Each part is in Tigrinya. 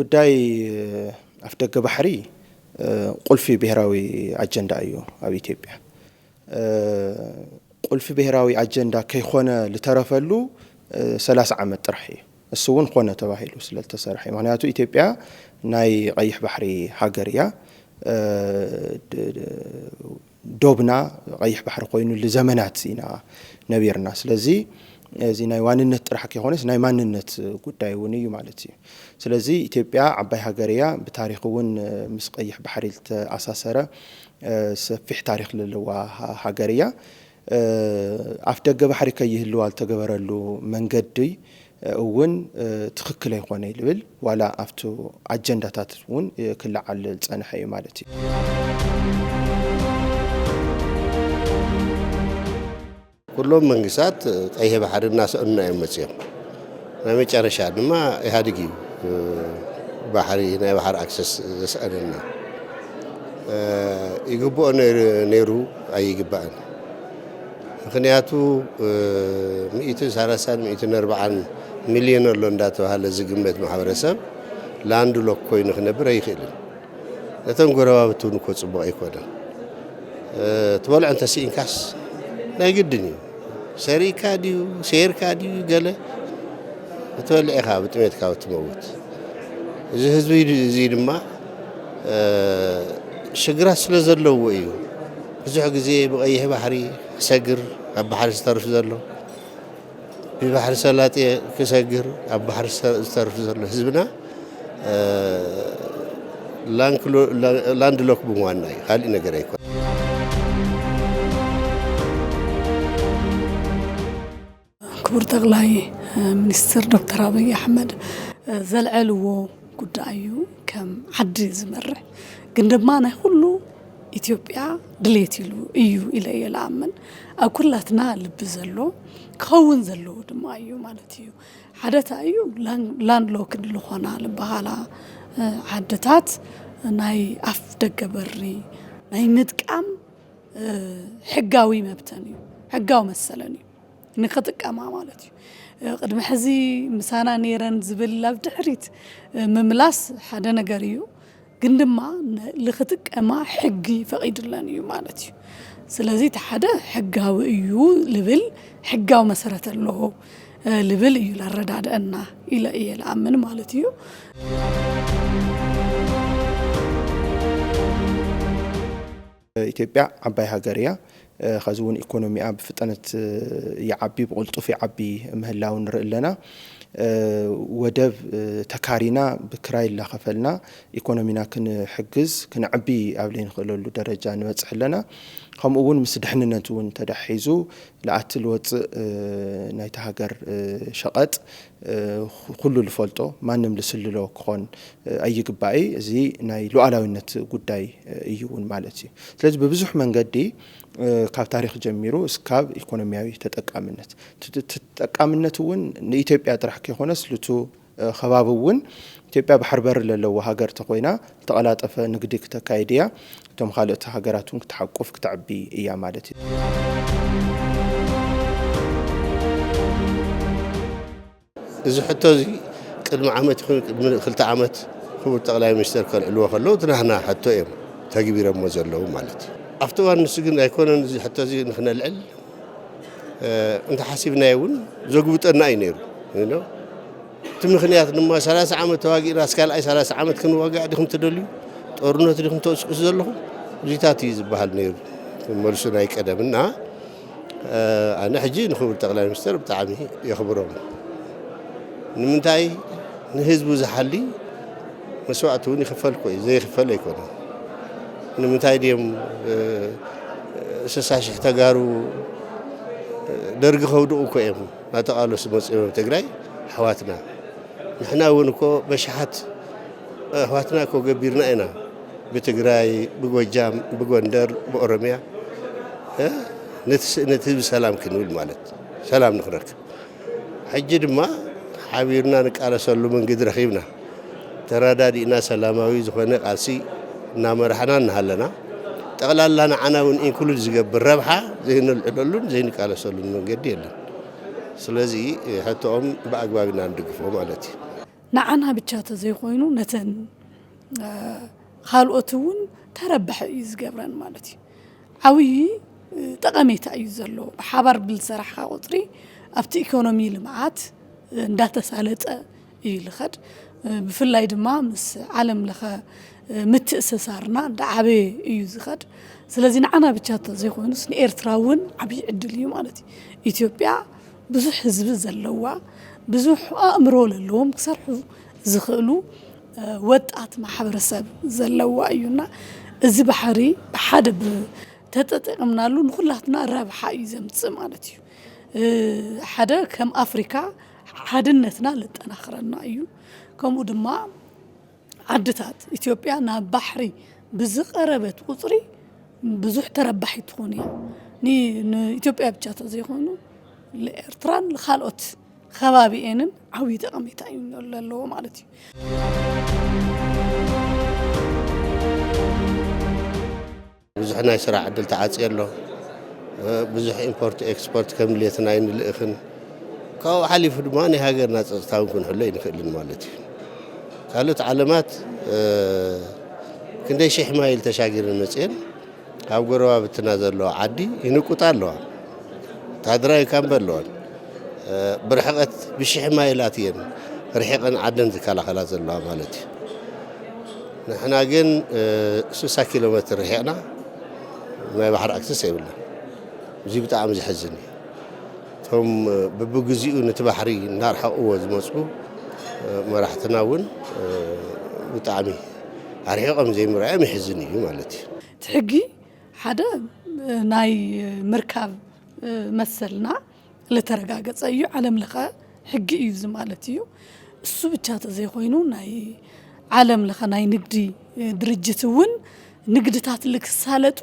ጉዳይ ኣፍደገ ባሕሪ ቁልፊ ብሄራዊ ኣጀንዳ እዩ ኣብ ኢትዮጵያ። ቁልፊ ብሄራዊ ኣጀንዳ ከይኾነ ዝተረፈሉ ሰላሳ ዓመት ጥራሕ እዩ። እሱ እውን ኾነ ተባሂሉ ስለዝተሰርሐ እዩ። ምኽንያቱ ኢትዮጵያ ናይ ቀይሕ ባሕሪ ሃገር እያ። ዶብና ቀይሕ ባሕሪ ኮይኑ ንዘመናት ኢና ነቢርና። ስለዚ እዚ ናይ ዋንነት ጥራሕ ከይኮነስ ናይ ማንነት ጉዳይ እውን እዩ ማለት እዩ። ስለዚ ኢትዮጵያ ዓባይ ሃገር እያ። ብታሪኽ እውን ምስ ቀይሕ ባሕሪ ዝተኣሳሰረ ሰፊሕ ታሪኽ ዘለዋ ሃገር እያ። ኣፍ ደገ ባሕሪ ከይህልዋ ዝተገበረሉ መንገዲ እውን ትኽክል ኣይኮነ ልብል ዋላ ኣብቲ ኣጀንዳታት እውን ክለዓል ዝጸንሐ እዩ ማለት እዩ። ኩሎም መንግስታት ቀይሕ ባሕሪ እናሰእኑና እዮም መፅዮም። ናይ መጨረሻ ድማ ኢህኣዴግ እዩ ባሕሪ ናይ ባሕሪ ኣክሰስ ዘስኣነና። ይግብኦ ነይሩ ኣይግባእን። ምኽንያቱ ሚእትን ሰላሳን ሚእትን ኣርባዓን ሚልዮን ኣሎ እንዳተባሃለ ዝግመት ማሕበረሰብ ላንድ ሎክ ኮይኑ ክነብር ኣይኽእልን። ነተን ጎረባብቲ እውን እኮ ፅቡቕ ኣይኮነን። ትበልዖ እንተስኢንካስ ናይ ግድን እዩ። ሰሪእካ ድዩ ሰይርካ ድዩ ገለ ክትበልዕ ኢኻ ብጥሜትካ ትመውት። እዚ ህዝቢ እዚ ድማ ሽግራት ስለ ዘለዎ እዩ ብዙሕ ግዜ ብቐይሕ ባሕሪ ክሰግር ኣብ ባሕሪ ዝተርፍ ዘሎ። ብባሕሪ ሰላጤ ክሰግር ኣብ ባሕሪ ዝተርፍ ዘሎ ህዝብና ላንድ ሎክ ብምዃንና እዩ፣ ካልእ ነገር ኣይኮነን። ክቡር ጠቕላይ ሚኒስትር ዶክተር ኣብይ ኣሕመድ ዘልዐልዎ ጉዳይ እዩ። ከም ዓዲ ዝመርሕ ግን ድማ ናይ ኩሉ ኢትዮጵያ ድሌት ኢሉ እዩ ኢለ እየ ልኣምን። ኣብ ኩላትና ልቢ ዘሎ ክኸውን ዘለዎ ድማ እዩ ማለት እዩ። ሓደ እንታይ እዩ ላንድ ሎክድ ዝኾና ዝበሃላ ዓድታት ናይ ኣፍ ደገ በሪ ናይ ምጥቃም ሕጋዊ መብተን እዩ፣ ሕጋዊ መሰለን እዩ። ንኽጥቀማ ማለት እዩ። ቅድሚ ሕዚ ምሳና ነይረን ዝብል ኣብ ድሕሪት ምምላስ ሓደ ነገር እዩ፣ ግን ድማ ንኽጥቀማ ሕጊ ፈቒዱለን እዩ ማለት እዩ። ስለዚ እቲ ሓደ ሕጋዊ እዩ ልብል ሕጋዊ መሰረት ኣለዎ ልብል እዩ ለረዳድአና ኢለ እየ ልኣምን ማለት እዩ። ኢትዮጵያ ዓባይ ሃገር እያ። ኸዚ እውን ኢኮኖሚኣ ብፍጥነት ይዓቢ፣ ብቕልጡፍ ይዓቢ ምህላው ንርኢ ኣለና። ወደብ ተካሪና ብክራይ እናኸፈልና ኢኮኖሚና ክንሕግዝ ክንዕቢ ኣብ ዘይንኽእለሉ ደረጃ ንበፅሕ ኣለና። ከምኡ እውን ምስ ድሕንነት እውን ተዳሒዙ ልኣቲ ልወፅእ ናይታ ሃገር ሸቐጥ ኩሉ ልፈልጦ ማንም ልስልሎ ክኾን ኣይግባእ። እዚ ናይ ሉዓላዊነት ጉዳይ እዩ እውን ማለት እዩ። ስለዚ ብብዙሕ መንገዲ ካብ ታሪኽ ጀሚሩ እስካብ ኢኮኖሚያዊ ተጠቃምነት ተጠቃምነት እውን ንኢትዮጵያ ጥራሕ ከይኮነስ ልቱ ከባቢ እውን ኢትዮጵያ ባሕር በር ለለዎ ሃገር ተኮይና ዝተቐላጠፈ ንግዲ ክተካይድ እያ። እቶም ካልኦት ሃገራት እውን ክትሓቁፍ ክትዕቢ እያ ማለት እዩ። እዚ ሕቶ እዚ ቅድሚ ዓመት ይኹን ቅድሚ ክልተ ዓመት ክቡር ጠቕላይ ሚኒስተር ከልዕልዎ ከለዉ እቲ ናህና ሕቶ እዮም ተግቢሮሞ ዘለዉ ማለት እዩ። ኣብቲ እዋን ንሱ ግን ኣይኮነን እዚ ሕቶ እዚ ንክነልዕል እንተሓሲብናዮ እውን ዘጉብጠና እዩ ነይሩ። እቲ ምኽንያት ድማ ሰላሳ ዓመት ተዋጊእና ስ ካልኣይ ሰላሳ ዓመት ክንዋጋእ ዲኹም ትደልዩ? ጦርነት ዲኹም ተቕስቅሱ ዘለኹም? እዚታት እዩ ዝበሃል ነይሩ መልሱ ናይ ቀደም እና ኣነ ሕጂ ንክቡር ጠቕላይ ሚኒስተር ብጣዕሚ የኽብሮም። ንምንታይ ንህዝቡ ዝሓሊ መስዋእቲ እውን ይኽፈል እኮ እዩ፣ ዘይኽፈል ኣይኮነን። ንምንታይ ድዮም ስሳ ሽሕ ተጋሩ ደርጊ ከውድቑ እኮ እዮም እናተቓለሱ መፂኦም ኣብ ትግራይ ኣሕዋትና። ንሕና እውን እኮ በሽሓት ኣሕዋትና እኮ ገቢርና ኢና ብትግራይ፣ ብጎጃም፣ ብጎንደር፣ ብኦሮምያ ነቲ ህዝቢ ሰላም ክንብል ማለት ሰላም ንክረክብ። ሕጂ ድማ ሓቢርና ንቃለሰሉ መንገዲ ረኺብና ተረዳዲእና ሰላማዊ ዝኾነ ቃልሲ እናመራሕና እናሃለና ጠቕላላ ንዓና እውን ኢንክሉድ ዝገብር ረብሓ ዘይነልዕለሉን ዘይንቃለሰሉን መንገዲ የለን። ስለዚ ሕቶኦም ብኣግባብ ኢና ንድግፎ ማለት እዩ። ንዓና ብቻ ተዘይኮይኑ ነተን ካልኦት እውን ተረባሒ እዩ ዝገብረን ማለት እዩ። ዓብዪ ጠቐሜታ እዩ ዘለዎ። ብሓባር ብዝሰራሕካ ቁፅሪ ኣብቲ ኢኮኖሚ ልምዓት እንዳተሳለጠ እዩ ልኸድ። ብፍላይ ድማ ምስ ዓለም ለኸ ምትእስሳርና እንዳዓበየ እዩ ዝኸድ። ስለዚ ንዓና ብቻ ተዘይኮይኑስ ንኤርትራ እውን ዓብዪ ዕድል እዩ ማለት እዩ። ኢትዮጵያ ብዙሕ ህዝቢ ዘለዋ፣ ብዙሕ ኣእምሮ ለለዎም ክሰርሑ ዝኽእሉ ወጣት ማሕበረሰብ ዘለዋ እዩና፣ እዚ ባሕሪ ብሓደ ተጠቂምናሉ ንኹላትና ረብሓ እዩ ዘምፅእ ማለት እዩ። ሓደ ከም ኣፍሪካ ሓድነትና ለጠናኽረና እዩ። ከምኡ ድማ ዓድታት ኢትዮጵያ ናብ ባሕሪ ብዝቐረበት ቁፅሪ ብዙሕ ተረባሒት ትኾን እያ። ንኢትዮጵያ ብቻ ተዘይኮይኑ ንኤርትራን ንካልኦት ከባቢኤንን ዓብዪ ጠቐሜታ እዩ ዘለዎ ማለት እዩ። ብዙሕ ናይ ስራሕ ዕድል ተዓፅዮ ኣሎ። ብዙሕ ኢምፖርት ኤክስፖርት ከም ድሌትና ኣይንልእኽን። ካብኡ ሓሊፉ ድማ ናይ ሃገርና ፀፅታ እውን ክንሕሎ ኣይንኽእልን ማለት እዩ። ካልኦት ዓለማት ክንደይ ሽሕ ማይል ተሻጊረን መፅየን ኣብ ጎረባብትና ዘለዋ ዓዲ ይንቁጣ ኣለዋ። ወታደራዊ ካምፕ ኣለወን። ብርሕቐት ብሽሕ ማይላት እየን ርሒቐን ዓደን ዝከላኸላ ዘለዋ ማለት እዩ። ንሕና ግን ስሳ ኪሎ ሜትር ርሒቕና ናይ ባሕሪ ኣክሰስ የብልና። እዚ ብጣዕሚ ዘሕዝን እዩ። እቶም በብግዚኡ ነቲ ባሕሪ እናርሓቕዎ ዝመፁ መራሕትና እውን ብጣዕሚ ኣርሒቖም ዘይምርኣዮም የሕዝን እዩ ማለት እዩ። እቲ ሕጊ ሓደ ናይ ምርካብ መሰልና ለተረጋገፀ እዩ። ዓለም ለኸ ሕጊ እዩ እዚ ማለት እዩ። እሱ ብቻ ተዘይኮይኑ ናይ ዓለም ለኸ ናይ ንግዲ ድርጅት እውን ንግድታት ልክሳለጡ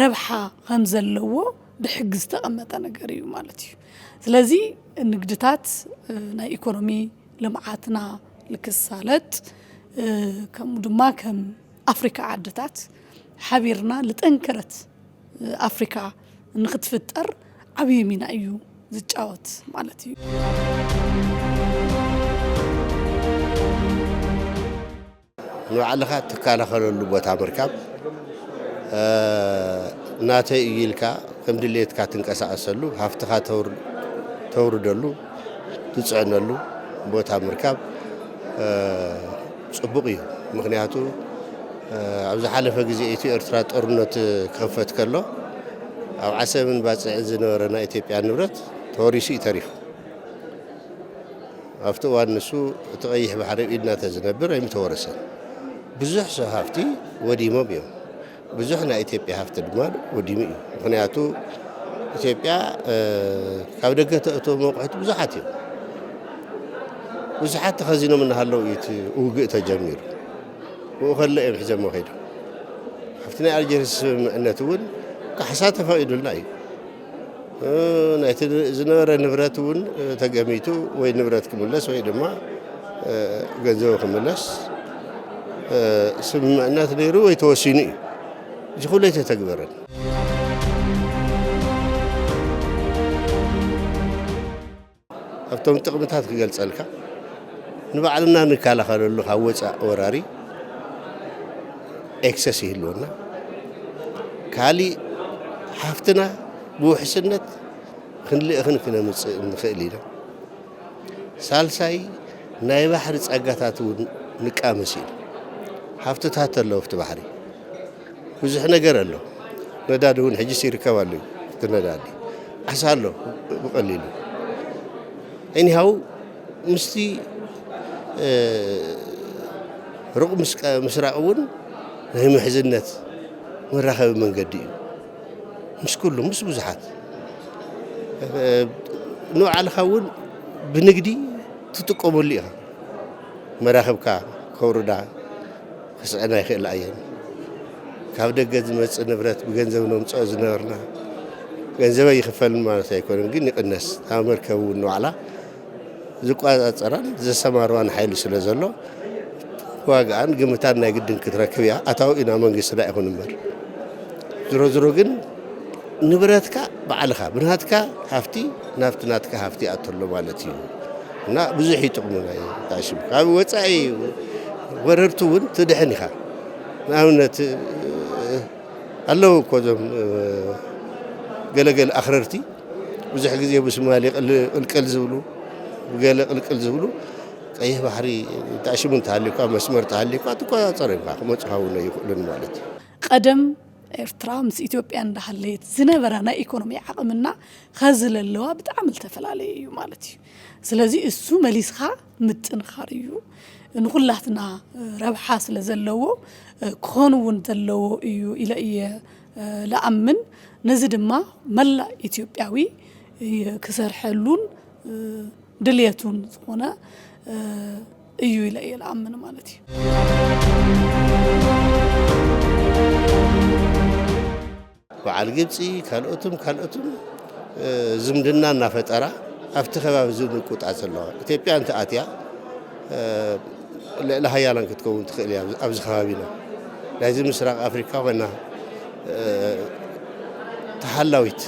ረብሓ ከም ዘለዎ ብሕጊ ዝተቐመጠ ነገር እዩ ማለት እዩ። ስለዚ ንግድታት ናይ ኢኮኖሚ ልምዓትና ልክሳለጥ ከምኡ ድማ ከም ኣፍሪካ ዓድታት ሓቢርና ልጠንከረት ኣፍሪካ ንክትፍጠር ዓብዪ ሚና እዩ ዝጫወት ማለት እዩ። ንባዕልኻ ትከላኸለሉ ቦታ ምርካብ ናተይ እዩ ኢልካ ከም ድሌትካ ትንቀሳቐሰሉ ሃፍትኻ ተውርደሉ ትፅዕነሉ ቦታ ምርካብ ፅቡቕ እዩ። ምክንያቱ ኣብ ዝሓለፈ ግዜ ኢትዮ ኤርትራ ጦርነት ክኽፈት ከሎ ኣብ ዓሰብን ባፅዕን ዝነበረ ናይ ኢትዮጵያ ንብረት ተወሪሱ እዩ ተሪፉ። ኣብቲ እዋን ንሱ እቲ ቀይሕ ባሕሪ ኣብ ኢድና ተዝነብር ኣይምተወረሰን። ብዙሕ ሰብ ሃፍቲ ወዲሞም እዮም። ብዙሕ ናይ ኢትዮጵያ ሃፍቲ ድማ ወዲሙ እዩ። ምክንያቱ ኢትዮጵያ ካብ ደገ ተእትዎም ኣቑሑት ብዙሓት እዮም። ብዙሓት ተኸዚኖም እናሃለዉ እዩ እቲ ውግእ ተጀሚሩ። ብኡ ከሎ እዮም ሒዞሞ ከይዶም። ኣብቲ ናይ ኣልጀርስ ስምምዕነት እውን ካሕሳ ተፈቒዱልና እዩ። ናይቲ ዝነበረ ንብረት እውን ተገሚቱ ወይ ንብረት ክምለስ ወይ ድማ ገንዘቡ ክምለስ ስምምዕነት ነይሩ ወይ ተወሲኑ እዩ። እዚ ኩሉ ኣይተተግበረን። ኣብቶም ጥቕምታት ክገልፀልካ ንባዕልና ንከላኸለሉ ካብ ወፃእ ወራሪ ኤክሰስ ይህልወና። ካሊእ ሃፍትና ብውሕስነት ክንልእኽን ክነምፅእ ንኽእል ኢና። ሳልሳይ ናይ ባሕሪ ፀጋታት እውን ንቃመስ ኢና። ሃፍትታት ኣለዉ ኣብቲ ባሕሪ። ብዙሕ ነገር ኣሎ። ነዳዲ እውን ሕጂስ ይርከብ ኣሎ እዩ። እቲ ነዳዲ ዓሳ ኣሎ ብቐሊሉ። ኤኒሃው ምስቲ ሩቕ ምስራቕ እውን ናይ ምሕዝነት መራኸቢ መንገዲ እዩ። ምስ ኩሉ ምስ ብዙሓት ንባዕልኻ እውን ብንግዲ ትጥቀመሉ ኢኻ። መራኽብካ ከውርዳ ክስዕና ይኽእላ እየን። ካብ ደገ ዝመፅእ ንብረት ብገንዘብ ነምፅኦ ዝነበርና ገንዘብ ኣይኽፈልን ማለት ኣይኮነን፣ ግን ይቕነስ። እታ መርከብ እውን ንባዕላ ዝቆፃፀራን ዘሰማርዋን ሓይሊ ስለ ዘሎ ዋጋኣን ግምታን ናይ ግድን ክትረክብ እያ። ኣታዊ ኢና መንግስትና ይኹን እምበር ዝሮ ዝሮ ግን ንብረትካ ባዕልኻ ብናትካ ሃፍቲ ናብቲ ናትካ ሃፍቲ ይኣቱ ኣሎ ማለት እዩ። እና ብዙሕ ይጥቕሙና እዩ። ታሽም ካብ ወፃኢ ወረርቲ እውን ትድሕን ኢኻ። ንኣብነት ኣለዉ እኮ እዞም ገለገለ ኣኽረርቲ ብዙሕ ግዜ ብስማሌ ቅልቅል ዝብሉ ገለ ቅልቅል ዝብሉ ቀይሕ ባሕሪ ታሽሙ እንተሃልዩካ መስመር ተሃልዩካ ትቆፃፀር ኢኻ ክመፁ ሃውነ ይኽእሉን ማለት እዩ። ቀደም ኤርትራ ምስ ኢትዮጵያ እንዳሃለየት ዝነበራ ናይ ኢኮኖሚ ዓቕምና ኸዚ ለለዋ ብጣዕሚ ዝተፈላለየ እዩ ማለት እዩ። ስለዚ እሱ መሊስኻ ምጥንኻር እዩ። ንኹላትና ረብሓ ስለ ዘለዎ ክኾን እውን ዘለዎ እዩ ኢለ እየ ለኣምን። ነዚ ድማ መላእ ኢትዮጵያዊ ክሰርሐሉን ድልየቱን ዝኾነ እዩ ኢለ እየ ለኣምን ማለት እዩ። በዓል ግብፂ ካልኦትም ካልኦትም ዝምድና እናፈጠራ ኣብቲ ከባቢ ዝንቁጣ ዘለዋ ኢትዮጵያ እንተኣትያ ልዕሊ ሃያላን ክትከውን ትኽእል እያ። ኣብዚ ከባቢና ናይዚ ምስራቅ ኣፍሪካ ኮይና ተሓላዊት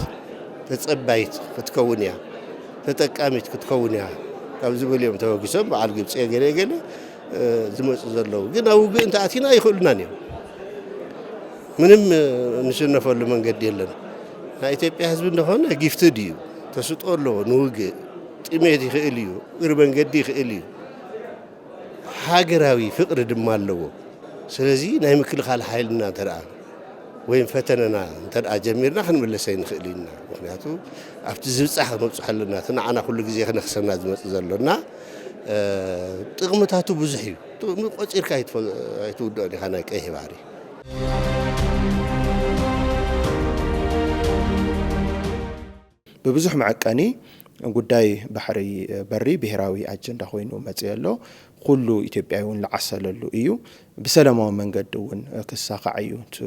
ተፀባይት ክትከውን እያ፣ ተጠቃሚት ክትከውን እያ ካብ ዝብል እዮም ተበጊሶም በዓል ግብፂ ገለ ገለ ዝመፁ ዘለዉ። ግን ኣብ ውግእ እንተኣቲና ኣይኽእሉናን እዮም። ምንም እንሽነፈሉ መንገዲ የለን። ናይ ኢትዮጵያ ህዝቢ እንደኾነ ጊፍትድ እዩ፣ ተስጦ ኣለዎ ንውግእ። ጥሜት ይኽእል እዩ፣ እግሪ መንገዲ ይኽእል እዩ። ሃገራዊ ፍቕሪ ድማ ኣለዎ። ስለዚ ናይ ምክልኻል ሓይልና እንተ ደኣ ወይም ፈተነና እንተ ደኣ ጀሚርና ክንምለስ ኣይንኽእል ኢና። ምክንያቱ ኣብቲ ዝብጻሕ ክንበጽሖ ኣለና። እቲ ንዓና ኩሉ ግዜ ክነኽሰና ዝመጽእ ዘሎ እና ጥቕምታቱ ብዙሕ እዩ። ጥቕሚ ቆጺርካ ኣይትውድኦን ኢኻ ናይ ቀይሕ ባሕሪ። ብብዙሕ መዐቀኒ ጉዳይ ባሕሪ በሪ ብሄራዊ ኣጀንዳ ኮይኑ መፅእ ኣሎ። ኩሉ ኢትዮጵያዊ እውን ዝዓሰለሉ እዩ። ብሰላማዊ መንገዲ እውን ክሳኻዕ እዩ እቲ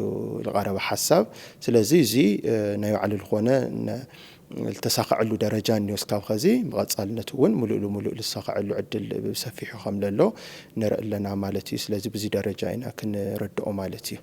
ዝቐረበ ሓሳብ። ስለዚ እዚ ናይ ባዕሉ ዝኾነ ዝተሳኸዐሉ ደረጃ እኒኦ። እስካብ ኸዚ ብቐፃልነት እውን ሙሉእ ልሙሉእ ዝሳኸዐሉ ዕድል ብሰፊሑ ከም ለሎ ንርኢ ኣለና ማለት እዩ። ስለዚ ብዚ ደረጃ ኢና ክንርድኦ ማለት እዩ።